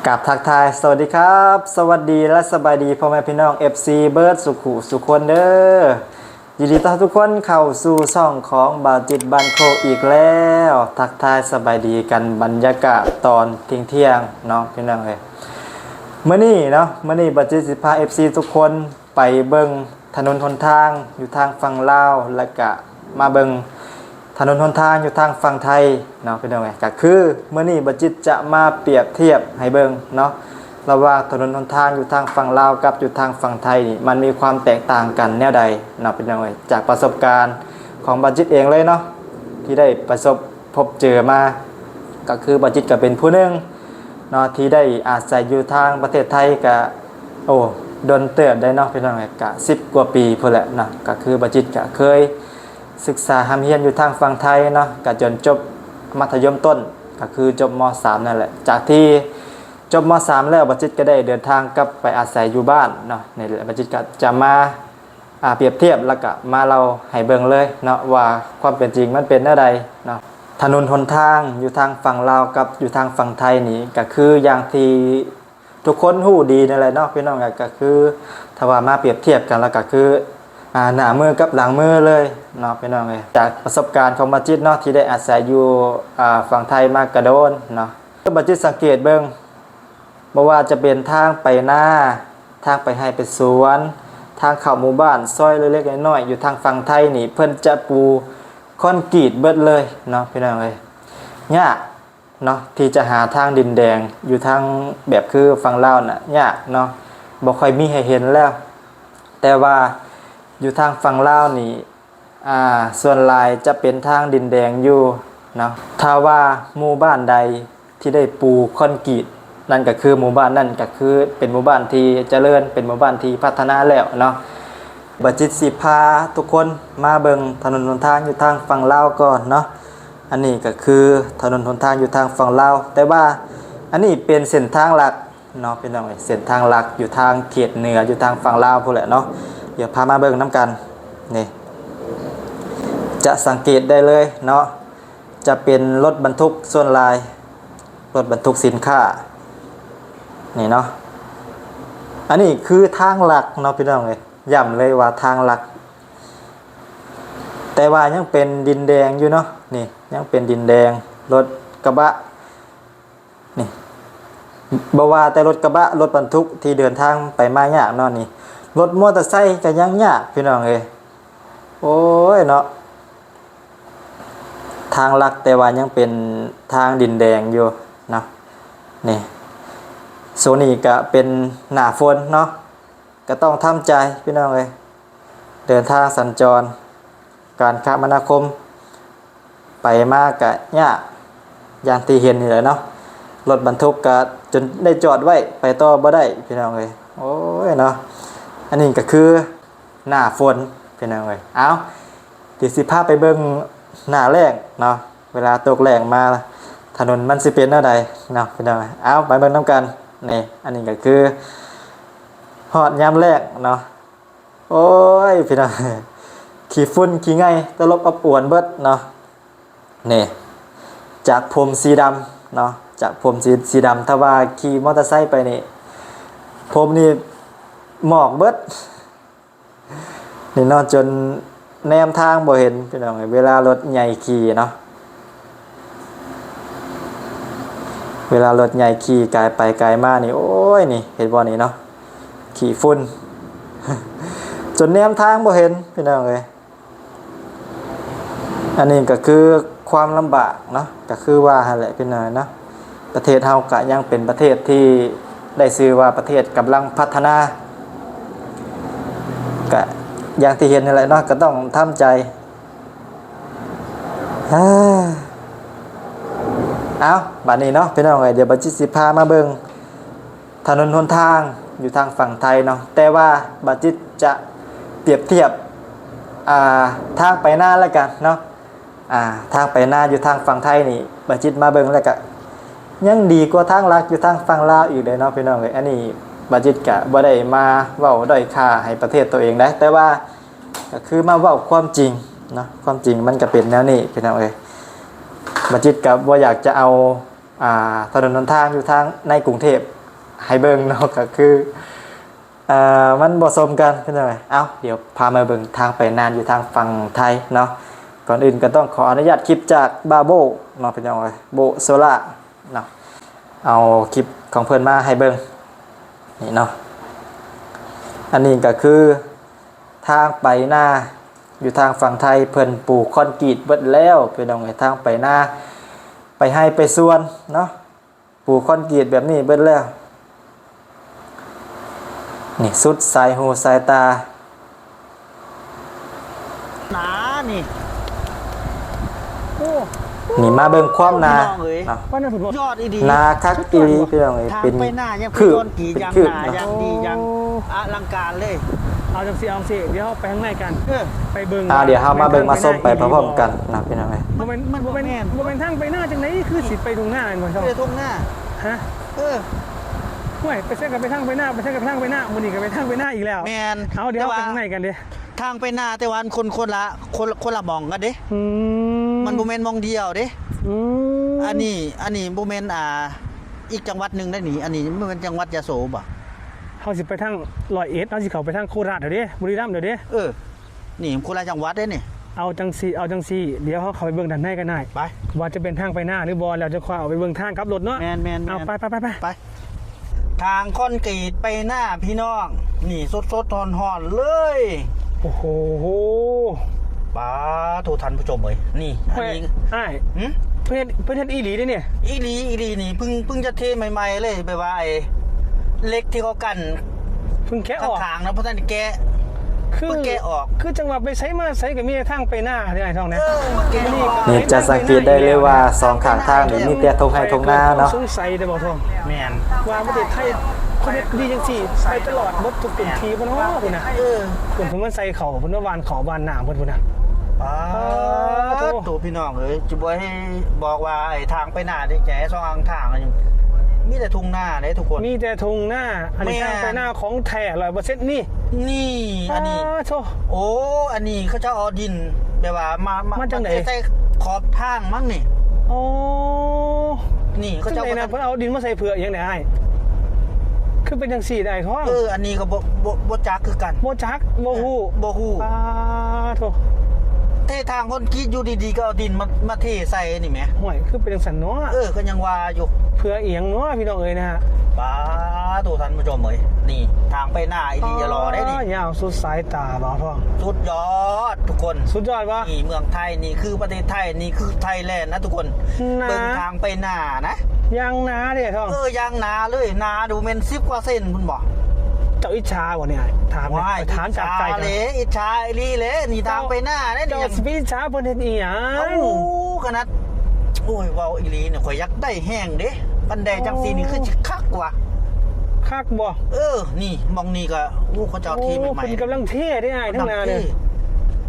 ກາບທັກທາຍ ສະຫວັດດີຄັບ ສະຫວັດດີ ແລະ ສະບາຍດີ ພໍ່ແມ່ພີ່ນ້ອງ ເອັຟຊີ ເບິດສູ່ຄູ່ສູ່ຄົນເດີ. ຍິນດີຕ້ອນຮັບທຸກຄົນເຂົ້າສູ່ຊ່ອງຂອງບ່າວຈິດບ້ານໂຄກອີກແລ້ວ. ທັກທາຍສະບາຍດີກັນ ບັນຍາກາດຕອນທ່ຽງໆເນາະ ພີ່ນ້ອງເອີຍ. ມື້ນີ້ເນາະ ມື້ນີ້ບ່າວຈິດຊິພາ ເອັຟຊີ ທຸກຄົນ ໄປເບິ່ງຖະໜົນຫົນທາງຢູ່ທາງຝັ່ງລາວ ແລະກະມາເບິ່ງຖະໜົນຫົນທາງຢູ່ທາງຝັ່ງໄທເນາະ ພີ່ນ້ອງເອີຍ. ກະຄືມື້ນີ້ບ່າວຈິດຈະມາປຽບທຽບໃຫ້ເບິ່ງເນາະ ລະຫວ່າງຖະໜົນຫົນທາງຢູ່ທາງຝັ່ງລາວກັບຢູ່ທາງຝັ່ງໄທນີ້ ມັນມີຄວາມແຕກຕ່າງກັນແນວໃດເນາະ ພີ່ນ້ອງເອີຍ. ຈາກປະສົບການຂອງບ່າວຈິດເອງເລີຍເນາະ ທີ່ໄດ້ປະສົບ ພົບເຈີມາ ກະຄືບ່າວຈິດກະເປັນຜູ້ໜຶ່ງເນາະ ທີ່ໄດ້ອາໄສຢູ່ທາງປະເທດໄທກະ ໂອ້ ດົນເຕີບໄດ້ເນາະ ພີ່ນ້ອງເອີຍ. ກະສິບກວ່າປີພຸ້ນແຫຼະເນາະ. ກະຄືບ່າວຈິດກະເຄີຍສຶກສາຮ່ຳຮຽນຢູ່ທາງຝັ່ງໄທເນາະ ກະຈົນຈົບມັດທະຍົມຕົ້ນ ກະຄືຈົບ ມໍສາມ ນັ້ນແຫຼະ. ຈາກທີ່ຈົບ ມໍສາມ ແລ້ວ ບ່າວຈິດກະໄດ້ເດີນທາງກັບໄປອາໄສຢູ່ບ້ານເນາະ. ນີ້ແຫຼະ ບ່າວຈິດກະຈະມາ ອາ ປຽບທຽບ ແລ້ວກະມາເລົ່າໃຫ້ເບິ່ງເລີຍເນາະ ວ່າຄວາມເປັນຈິງມັນເປັນແນວໃດເນາະ. ຖະໜົນຫົນທາງຢູ່ທາງຝັ່ງລາວກັບຢູ່ທາງຝັ່ງໄທນີ້ ກະຄືຢ່າງທີ່ທຸກຄົນຮູ້ດີນັ້ນແຫຼະເນາະ ພີ່ນ້ອງ. ກະ ກະຄືຖ້າວ່າມາປຽບທຽບກັນແລ້ວ ກະຄື ອາ ໜ້າມືກັບຫຼັງມືເລີຍເນາະ ພີ່ນ້ອງເອີຍ. ຈາກປະສົບການຂອງບ່າວຈິດເນາະ ທີ່ໄດ້ອາໄສຢູ່ ອາ ຝັ່ງໄທມາກະດົນເນາະ ບ່າວຈິດສັງເກດເບິ່ງ ບໍ່ວ່າຈະເປັນທາງໄປນາ, ທາງໄປໄຮ່ໄປສວນ, ທາງເຂົ້າໝູ່ບ້ານ, ຊອຍເລັກໆນ້ອຍໆ ຢູ່ທາງຝັ່ງໄທນີ້ ເພິ່ນຈະປູຄອນກຣີດເບິດເລີຍເນາະ ພີ່ນ້ອງເອີຍ. ຍາກເນາະ ທີ່ຈະຫາທາງດິນແດງຢູ່ທາງແບບຄືຝັ່ງລາວນະ ຍາກເນາະ ບໍ່ຄ່ອຍມີໃຫ້ເຫັນແລ້ວ. ແຕ່ວ່າຢູ່ທາງຝັ່ງລາວນີ້ ອາ ສ່ວນຫຼາຍຈະເປັນທາງດິນແດງຢູ່ເນາະ. ຖ້າວ່າໝູ່ບ້ານໃດທີ່ໄດ້ປູຄອນກຣີດ ນັ້ນກະຄືໝູ່ບ້ານນັ້ນກະຄືເປັນໝູ່ບ້ານທີ່ຈະເລີນ, ເປັນໝູ່ບ້ານທີ່ພັດທະນາແລ້ວເນາະ. ບ່າວຈິດຊິພາທຸກຄົນມາເບິ່ງຖະໜົນຫົນທາງຢູ່ທາງຝັ່ງລາວກ່ອນເນາະ. ອັນນີ້ກະຄືຖະໜົນຫົນທາງຢູ່ທາງຝັ່ງລາວ ແຕ່ວ່າອັນນີ້ເປັນເສັ້ນທາງຫຼັກ ເນາະ ພີ່ນ້ອງເອີຍ. ເສັ້ນທາງຫຼັກຢູ່ທາງເຂດເໜືອ ຢູ່ທາງຝັ່ງລາວພຸ້ນແຫຼະເນາະ. ດຽວພາມາເບິ່ງນຳກັນ ນີ້ ຈະສັງເກດໄດ້ເລີຍເນາະ ຈະເປັນລົດບັນທຸກສ່ວນຫຼາຍ ລົດບັນທຸກສິນຄ້າ ນີ້ເນາະ. ອັນນີ້ຄືທາງຫຼັກເນາະ ພີ່ນ້ອງເອີຍ ຢ້ຳເລີຍວ່າທາງຫຼັກ ແຕ່ວ່າຍັງເປັນດິນແດງຢູ່ເນາະ. ນີ້ຍັງເປັນດິນແດງ ລົດກະບະ ນີ້ ບໍ່ວ່າແຕ່ລົດກະບະ ລົດບັນທຸກທີ່ເດີນທາງໄປມາຍາກເນາະ ນີ້ ລົດມໍເຕີໄຊກະຍັງຍາກ ພີ່ນ້ອງເອີຍ. ໂອ້ຍເນາະ ທາງຫຼັກ ແຕ່ວ່າຍັງເປັນທາງດິນແດງຢູ່ເນາະ. ນີ້ ຊ່ວງນີ້ກະເປັນໜ້າຝົນເນາະ ກະຕ້ອງທຳໃຈ ພີ່ນ້ອງເອີຍ. ເດີນທາງສັນຈອນ ການຄະມະນາຄົມ ໄປມາກະຍາກ ຢ່າງທີ່ເຫັນນີ້ແຫຼະເນາະ. ລົດບັນທຸກກະຈົນໄດ້ຈອດໄວ້ ໄປຕໍ່ບໍ່ໄດ້ ພີ່ນ້ອງເອີຍ. ໂອ້ຍເນາະ ອັນນີ້ກະຄືໜ້າຝົນ ພີ່ນ້ອງເອີຍ. ເອົາ ດຽວຊິພາໄປເບິ່ງໜ້າແລ້ງເນາະ ເວລາຕົກແລ້ງມາ ຖະໜົນມັນຊິເປັນແນວໃດເນາະ ພີ່ນ້ອງເອີຍ. ເອົາ ໄປເບິ່ງນຳກັນ. ນີ້ ອັນນີ້ກະຄືຮອດຍາມແລ້ງເນາະ. ໂອ້ຍ ພີ່ນ້ອງ ຂີ້ຝຸ່ນຂີ້ໄງ່ ຕະຫຼົບອົບອວນເບິດເນາະ. ນີ້ ຈາກຜົມສີດຳເນາະ ຈາກຜົມສີ ສີດຳ ຖ້າວ່າຂີ່ມໍເຕີໄຊໄປນີ້ ຜົມນີ້ໝອກເບິດນີ້ເນາະ ຈົນແນມທາງບໍ່ເຫັນ ພີ່ນ້ອງເອີຍ. ເວລາລົດໃຫຍ່ຂີ່ເນາະ ເວລາລົດໃຫຍ່ຂີ່ກາຍໄປກາຍມານີ້ ໂອ້ຍ ນີ້ ເຫັນບໍ່ນີ້ເນາະ ຂີ້ຝຸ່ນ ຈົນແນມທາງບໍ່ເຫັນ ພີ່ນ້ອງເອີຍ. ອັນນີ້ກະຄືຄວາມລຳບາກເນາະ ກະຄືວ່າຫັ້ນແຫຼະ ພີ່ນ້ອງເນາະ. ປະເທດເຮົາກະຍັງເປັນປະເທດທີ່ໄດ້ຊື່ວ່າປະເທດກຳລັງພັດທະນາ ກະຢ່າງທີ່ເຫັນຫັ້ນແຫຼະເນາະ ກະຕ້ອງທຳໃຈ. ເອົາ ບາດນີ້ເນາະ ພີ່ນ້ອງເອີຍ ດຽວບ່າວຈິດຊິພາມາເບິ່ງ ຖະໜົນຫົນທາງຢູ່ທາງຝັ່ງໄທເນາະ ແຕ່ວ່າບ່າວຈິດຈະປຽບທຽບ ອາ ທາງໄປນາແລ້ວກັນເນາະ. ອາ ທາງໄປນາຢູ່ທາງຝັ່ງໄທນີ້ ບ່າວຈິດມາເບິ່ງແລ້ວກະຍັງດີກວ່າທາງຫຼັກຢູ່ທາງຝັ່ງລາວອີກເດ້ເນາະ ພີ່ນ້ອງເອີຍ. ອັນນີ້ບ່າວຈິດກະບໍ່ໄດ້ມາເວົ້າດ້ອຍຄ່າໃຫ້ປະເທດໂຕເອງໃດ ແຕ່ວ່າກະຄືມາເວົ້າຄວາມຈິງເນາະ ຄວາມຈິງມັນກະເປັນແນວນີ້ ພີ່ນ້ອງເອີຍ. ບ່າວຈິດກະບໍ່ຢາກຈະເອົາ ອາ ຖະໜົນຫົນທາງຢູ່ທາງໃນກຸງເທບ ໃຫ້ເບິ່ງເນາະ ກໍຄື ເອີ ມັນບໍ່ສົມກັນ ເປັນຈັ່ງໃດ? ເອົ້າ ດຽວພາມາເບິ່ງທາງໄປນາຢູ່ທາງຝັ່ງໄທເນາະ. ກ່ອນອື່ນກໍຕ້ອງຂໍອະນຸຍາດຄລິບຈາກບ່າວໂບ້ເນາະ ພີ່ນ້ອງເອີຍ ໂບ້ໂຊລາເນາະ ເອົາຄລິບຂອງເພິ່ນມາໃຫ້ເບິ່ງນີ້ເນາະ. ອັນນີ້ກໍຄືທາງໄປນາຢູ່ທາງຝັ່ງໄທ ເພິ່ນປູຄອນກຣີດເບິດແລ້ວ ພີ່ນ້ອງເອີຍ ທາງໄປນາ ໄປໄຮ່ໄປສວນເນາະ. ປູຄອນກຣີດແບບນີ້ເບິດແລ້ວ. ນີ້ສຸດສາຍຫູສາຍຕາ ໜານີ້. ໂອ້ ນີ້ມາເບິ່ງຄວາມໜາ ໂອ້ ພີ່ນ້ອງເອີຍ ເນາະ ວ່ານັ້ນພຸ້ນບໍ່? ຍອດອີ່ຫຼີ ໜາຄັກອີ່ຫຼີ ສຸດຍອດບໍ່? ພີ່ນ້ອງເອີຍ ເປັນຄືບ ເປັນກ້ອນກຣີດ ເປັນຄືບ ຢ່າງໜາ ເນາະ ຢ່າງດີ ຢ່າງ ໂອ້ ອະລັງການເລີຍ. ເອົາຈັ່ງຊີ້ ເອົາຈັ່ງຊີ້ ດຽວເຮົາໄປທາງໃນກັນ ເອີ ໄປເບິ່ງ ອ່າ ວ່າ ດຽວເຮົາມາເບິ່ງມາຊົມໄປພ້ອມໆກັນນະ ພີ່ນ້ອງເອີຍ. ບໍ່ແມ່ນ ມັນ ມັນ ບໍ່ແມ່ນ ບໍ່ແມ່ນ ບໍ່ແມ່ນທາງໄປນາຈັ່ງໃດ ຄືຊິໄປທົ່ງນາແມ່ນບໍ່? ເອີ ທົ່ງນາ ຮະ? ເອີ ຫ້ວຍ ໄປໃສກໍໄປທາງໄປນາ ໄປໃສກໍໄປທາງໄປນາ ມື້ນີ້ກໍໄປທາງໄປນາອີກແລ້ວ. ແມ່ນ ເອົາ ດຽວເຮົາໄປທາງໃນກັນເດ້. ທາງໄປນາ ແຕ່ວ່າຄົນ ຄົນລະ ຄົນ ຄົນລະໝ່ອງກັນເດ້. ອືມ ມັນບໍ່ແມ່ນໝ່ອງດຽວເດ້. ອືມ ອັນນີ້ ອັນນີ້ບໍ່ແມ່ນ ອ່າ ອີກຈັງຫວັດໜຶ່ງໄດ໋ນີ້. ອັນນີ້ບໍ່ແມ່ນຈັງຫວັດຍະໂສບໍ? ເຮົາຊິໄປທາງຮ້ອຍເອັດ ເຮົາຊິເຂົ້າໄປທາງໂຄລາດແລ້ວເດ້ ບຸລີລັມແລ້ວເດ້. ເອີ ນີ້ຄົນລະຈັງຫວັດເດ້ນີ້. ເອົາຈັ່ງຊີ້ ເອົາຈັ່ງຊີ້ ດຽວເຮົາເຂົ້າໄປເບິ່ງດ້ານໃນກັນນາຍ ໄປ ວ່າຈະເປັນທາງໄປນາຫຼືບໍ່ ແລ້ວຈະຄ່ອຍອອກໄປເບິ່ງທາງກັບລົດເນາະ. ແມ່ນໆໆ ເອົາ ໄປໆໆໆ ໄປ. ທາງຄອນກຣີດໄປນາພີ່ນ້ອງ ນີ້ສົດໆຮ້ອນໆເລີຍ. ໂອ້ໂຫ ປາໂທ ທ່ານຜູ້ຊົມເອີຍ ນີ້ ອັນນີ້ ອ້າຍ ຫຶ? ເພິ່ນເຮັດ ເພິ່ນເຮັດອີ່ຫຼີເດ້ນີ້. ອີ່ຫຼີ ອີ່ຫຼີນີ້ ເພິ່ງ ເພິ່ງຈະເທໃໝ່ໆເລີຍ ແບບວ່າໄອ້ເຫຼັກທີ່ເຂົາກັ້ນ ເພິ່ງແກະອອກ ຂ້າງໆນະ ບໍ່ທັນໄດ້ແກະ. ຄື ເພິ່ງແກະອອກ ຄືຈັ່ງວ່າໄປໃສມາໃສກໍມີແຕ່ທາງໄປນາເດ້ ອ້າຍທອງເນາະ. ເອີ ນີ້ຈະສັງເກດໄດ້ເລີຍວ່າສອງຂ້າງທາງນີ້ມີແຕ່ທົ່ງໄຮ່ທົ່ງນາເນາະ. ສົງໄສເດ້ບໍ່ທອງ? ແມ່ນ ວ່າປະເທດໄທເຂົາເຮັດດີຈັ່ງຊີ້ໄປຕະຫຼອດເບິດທຸກພື້ນທີ່ບໍ່ເນາະ ພຸ້ນນະ. ເອີ ເພິ່ນ ເພິ່ນມາໃສ່ເຂົ້າ ເພິ່ນມາຫວ່ານເຂົ້າຫວ່ານໜ້າເພິ່ນພຸ້ນນະ. ປາໂທ ພີ່ນ້ອງເອີຍ ຈະບໍ່ໃຫ້ບອກວ່າໄອ້ທາງໄປນາເດ້ ແຈສອງຂ້າງທາງ ມີແຕ່ທົ່ງນາເດ້ທຸກຄົນ ມີແຕ່ທົ່ງນາ. ອັນນີ້ ແມ່ນ ທາງໄປນາຂອງແທ້ຮ້ອຍເປີເຊັນນີ້. ນີ້ ອັນນີ້ ປາໂທ ໂອ້ ອັນນີ້ເຂົາເຈົ້າເອົາດິນແບບວ່າມາ ມາ ມາຈັ່ງໃດ? ມາເທໃສ່ຂອບທາງມັ້ງນີ້. ໂອ້ ນີ້ເຂົາເຈົ້າ ຈັ່ງໃດນະ ເພິ່ນເອົາດິນມາໃສ່ເພື່ອອີ່ຫຍັງແດ່ອ້າຍ? ຄືເປັນຈັ່ງຊີ້ໄດ໋ທ້ອງ? ເອີ ອັນນີ້ກໍບໍ່ ບໍ່ ບໍ່ຈັກຄືກັນ ບໍ່ຈັກ ບໍ່ຮູ້ ເອີ ບໍ່ຮູ້. ປາໂທ ເທທາງຄອນກຣີດຢູ່ດີໆ ກໍເອົາດິນມາ ມາເທໃສ່ນີ້ແໝ. ຫ້ວຍ ຄືເປັນຈັ່ງຊັ້ນເນາະ? ເອີ ກໍຍັງວ່າຢູ່ ເພື່ອອີ່ຫຍັງເນາະ ພີ່ນ້ອງເອີຍນະ. ປາໂທ ທ່ານຜູ້ຊົມເອີຍ ນີ້ທາງໄປນາອີ່ຫຼີ ປາ ອີ່ຫຼີເດ້ນີ້ ຍາວສຸດສາຍຕາບໍ່ທ້ອງ? ສຸດຍອດທຸກຄົນ ສຸດຍອດບໍ່? ນີ້ເມືອງໄທ ນີ້ຄືປະເທດໄທ ນີ້ຄືໄທແລນນະທຸກຄົນ. ໜາ ເບິ່ງທາງໄປນານະ ຢ່າງໜາເດ້ທ້ອງ. ເອີ ຢ່າງໜາເລີຍ ໜາຢູ່ແມ່ນສິບກວ່າເຊັນພຸ້ນບໍ່? ເຈົ້າອິດສາບໍ່ນີ້ອ້າຍ? ຖາມແດ່ ໂອ້ຍ ຖາມຈາກໃຈ ອິດສາເລີຍ ອິດສາອີ່ຫຼີເລີຍ ນີ້ທາງໄປນາເດ້ນີ້. ເຈົ້າຊິໄປອິດສາເພິ່ນເຮັດອີ່ຫຍັງ? ເອົ້າ ຂະໜາດ ໂອ້ຍ ເວົ້າອີ່ຫຼີນີ້ ຂ້ອຍຢາກໄດ້ແຮງເດ້ ຄັນໄດ້ຈັ່ງຊີ້ນີ້ຄືຊິຄັກວ່າ. ຄັກບໍ່? ເອີ ນີ້ ໝ່ອງນີ້ກໍ ໂອ້ ເຂົາເຈົ້າເທໃໝ່ໆ ໂອ້ ເພິ່ນກຳລັງເທເດ້ອ້າຍ ທາງໜ້ານະ.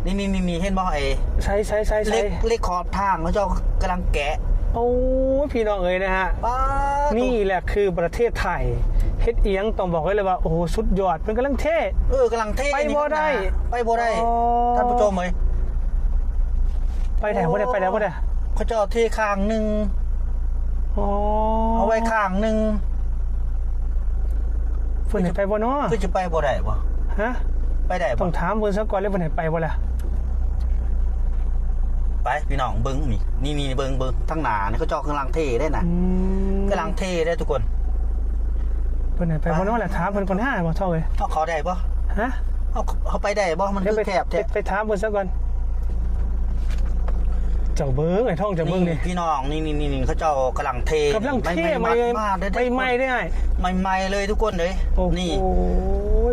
ນີ້ໆໆ ເຫັນບໍ່ໄອ້ ໃສ່ໆໆໆ ເຫຼັກ ເຫຼັກຂອບທາງເຂົາເຈົ້າກຳລັງແກະ. ໂອ້ຍ ພີ່ນ້ອງເອີຍນະຮະ ປາໂທ ນີ້ແຫຼະຄືປະເທດໄທ ເຮັດອີ່ຫຍັງຕ້ອງບອກໄວ້ເລີຍວ່າ ໂອ້ໂຫ ສຸດຍອດ ເພິ່ນກຳລັງເທ. ເອີ ກຳລັງເທ ໄປບໍ່ໄດ້ ນີ້ ໄປບໍ່ໄດ້. ອໍ ທ່ານຜູ້ຊົມເອີຍ ໄປໄດ້ບໍ່ໄດ້ ໄປໄດ້ບໍ່ໄດ້? ເຂົາເຈົ້າເທຂ້າງໜຶ່ງ. ອໍ ເອົາໄວ້ຂ້າງໜຶ່ງ. ເພິ່ນໃຫ້ໄປບໍ່ເນາະ? ຄືຈະໄປບໍ່ໄດ້ບໍ່? ຮະ? ໄປໄດ້ບໍ່? ຕ້ອງຖາມເພິ່ນຊະກ່ອນເລີຍ ເພິ່ນໃຫ້ໄປບໍ່ລະ? ໄປ ພີ່ນ້ອງເບິ່ງນີ້ ນີ້ໆ ເບິ່ງ ເບິ່ງທາງໜ້ານີ້ ເຂົາເຈົ້າກຳລັງເທເດ້ນະ. ອືມ ກຳລັງເທເດ້ທຸກຄົນ. ເພິ່ນໃຫ້ໄປບໍ່ເນາະລະ? ຖາມເພິ່ນກ່ອນຫາບໍ່ທ້ອງເອີຍ. ເຮົາເຂົ້າໄດ້ບໍ່? ຮະ? ເຮົາ ເຮົາໄປໄດ້ບໍ່? ມັນຄືແຄບແທ້. ໄປ ໄປຖາມເພິ່ນຊະກ່ອນ. ເຈົ້າເບິ່ງ ໄອ້ທ້ອງ ເຈົ້າເບິ່ງນີ້ ພີ່ນ້ອງ ນີ້ໆໆ ເຂົາເຈົ້າກຳລັງເທ ກຳລັງເທໃໝ່ໆ ໃໝ່ໆເດ້ອ້າຍ ໃໝ່ໆເລີຍທຸກຄົນເອີຍ. ໂອ້ໂຫ ນີ້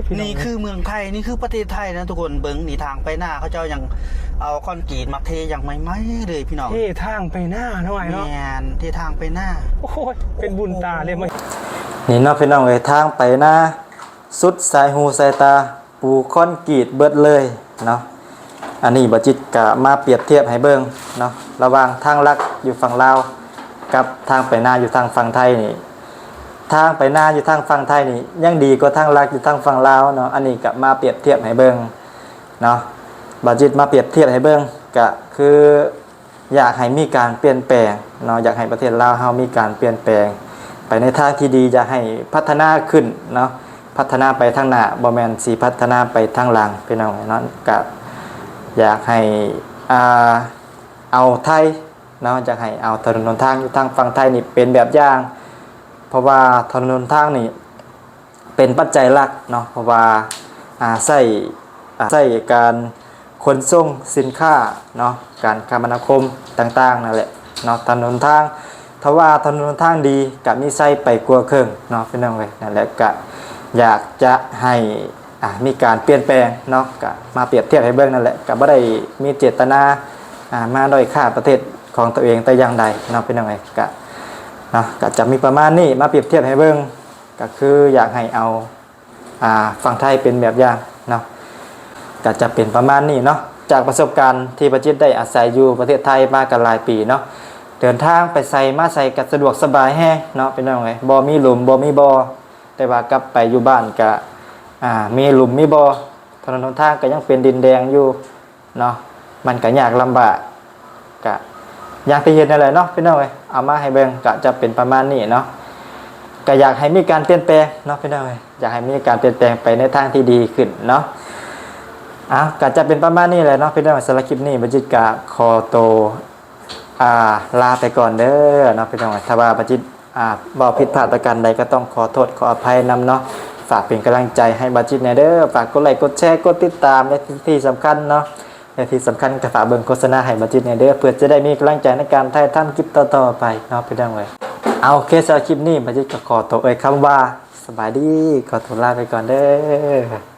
ພີ່ນ້ອງ ນີ້ຄືເມືອງໄທ ນີ້ຄືປະເທດໄທນະທຸກຄົນ. ເບິ່ງນີ້ ທາງໄປນາ ເຂົາເຈົ້າຍັງເອົາຄອນກຣີດມາເທຢ່າງໃໝ່ໆເລີຍ ພີ່ນ້ອງ. ເທທາງໄປນາເນາະອ້າຍເນາະ. ແມ່ນ ເທທາງໄປນາ. ໂອ້ຍ ເປັນບຸນຕາເລີຍ. ນີ້ເນາະ ພີ່ນ້ອງເອີຍ ທາງໄປນາ ສຸດສາຍຫູສາຍຕາ ປູຄອນກຣີດເບິດເລີຍເນາະ. ອັນນີ້ບ່າວຈິດກະມາປຽບທຽບໃຫ້ເບິ່ງເນາະ ລະຫວ່າງທາງຫຼັກຢູ່ຝັ່ງລາວກັບທາງໄປນາຢູ່ທາງຝັ່ງໄທນີ້. ທາງໄປນາຢູ່ທາງຝັ່ງໄທນີ້ຍັງດີກວ່າທາງຫຼັກຢູ່ທາງຝັ່ງລາວເນາະ. ອັນນີ້ກະມາປຽບທຽບໃຫ້ເບິ່ງເນາະ ບ່າວຈິດມາປຽບທຽບໃຫ້ເບິ່ງ ກະຄື ຢາກໃຫ້ມີການປ່ຽນແປງເນາະ ຢາກໃຫ້ປະເທດລາວເຮົາມີການປ່ຽນແປງ ປໃນທາງທີ່ດີ ຢາກໃຫ້ພັດທະນາຂຶ້ນເນາະ, ພັດທະນາໄປທາງໜ້າ ບໍ່ແມ່ນຊິພັດທະນາໄປທາງຫຼັງ ພີ່ນ້ອງເນາະ. ກະຢາກໃຫ້ ອ່າ ເອົາໄທເນາະ, ຢາກໃຫ້ເອົາຖະໜົນຫົນທາງຢູ່ທາງຝັ່ງໄທນີ້ເປັນແບບຢ່າງ ເພາະວ່າຖະໜົນຫົນທາງນີ້ ເປັນປັດໄຈຫຼັກເນາະ ເພາະວ່າ ອາ ໃຊ້ ອາ ໃຊ້ການຂົນສົ່ງສິນຄ້າເນາະ, ການຄະມະນາຄົມຕ່າງໆນັ້ນແຫຼະເນາະ. ຖະໜົນຫົນທາງ ຖ້າວ່າຖະໜົນຫົນທາງດີ ກະມີໄຊໄປກວ່າເຄິ່ງເນາະ ພີ່ນ້ອງເອີຍ. ນັ້ນແຫຼະ ກະຢາກຈະໃຫ້ ອາ ມີການປ່ຽນແປງເນາະ, ກະມາປຽບທຽບໃຫ້ເບິ່ງນັ້ນແຫຼະ. ກະບໍ່ໄດ້ມີເຈດຕະນາ ອາ ມາດ້ອຍຄ່າປະເທດຂອງຕົວເອງແຕ່ຢ່າງໃດເນາະ ພີ່ນ້ອງເອີຍ. ກະ ເນາະ ກະຈະມີປະມານນີ້ ມາປຽບທຽບໃຫ້ເບິ່ງ. ກະຄືຢາກໃຫ້ເອົາ ອ່າ ຝັ່ງໄທເປັນແບບຢ່າງເນາະ, ກະຈະເປັນປະມານນີ້ເນາະ. ຈາກປະສົບການທີ່ບາຈິດໄດ້ອາໄສຢູ່ປະເທດໄທມາກໍຫຼາຍປີເນາະ, ເດີນທາງໄປໃສມາໃສກໍສະດວກສະບາຍແຮງເນາະ ພີ່ນ້ອງເອີຍ. ບໍ່ມີຫຼຸມ ບໍ່ມີບໍ່, ແຕ່ວ່າກັບໄປຢູ່ບ້ານກະ ອ່າ ມີຫຼຸມມີບໍ່, ຖະໜົນຫົນທາງກໍຍັງເປັນດິນແດງຢູ່ ເນາະ, ມັນກະຍາກລຳບາກ. ກະຢ່າງທີ່ເຫັນນັ້ນແຫຼະເນາະ ພີ່ນ້ອງເອີຍ, ເອົາມາໃຫ້ເບິ່ງກະຈະເປັນປະມານນີ້ເນາະ. ກະຢາກໃຫ້ມີການປ່ຽນແປງເນາະ ພີ່ນ້ອງເອີຍ, ຢາກໃຫ້ມີການປ່ຽນແປງໄປໃນທາງທີ່ດີຂຶ້ນເນາະ. ເອົາ ກະຈະເປັນປະມານນີ້ແຫຼະເນາະ ພີ່ນ້ອງເອີຍ. ສຳລັບຄລິບນີ້ ບາຈິດກະຂໍໂຕ ອ່າ ລາໄປກ່ອນເດີເນາະ ພີ່ນ້ອງເອີຍ. ຖ້າວ່າບາຈິດ ອ່າ ເວົ້າຜິດພາດປະການໃດກໍຕ້ອງຂໍໂທດຂໍອະໄພນຳເນາະ. ຝາກເປັນກຳລັງໃຈໃຫ້ບາຈິດແດ່ເດີ, ຝາກກົດໄລກົດແຊ ກົດຕິດຕາມ ແລະ ທີ່ສຳຄັນເນາະ ແລະ ທີ່ສຳຄັນກໍຝາກເບິ່ງໂຄສະນາໃຫ້ບາຈິດແດ່ເດີ ເພື່ອຈະໄດ້ມີກຳລັງໃຈໃນການຖ່າຍທຳຄລິບຕໍ່ໆໄປເນາະ ພີ່ນ້ອງເອີຍ. ເອົາ ໂອເຄ ສຳລັບຄລິບນີ້ ບາຈິດກໍຂໍໂຕເອີ່ຍຄຳວ່າ ສະບາຍດີ, ຂໍໂຕລາໄປກ່ອນເດີ.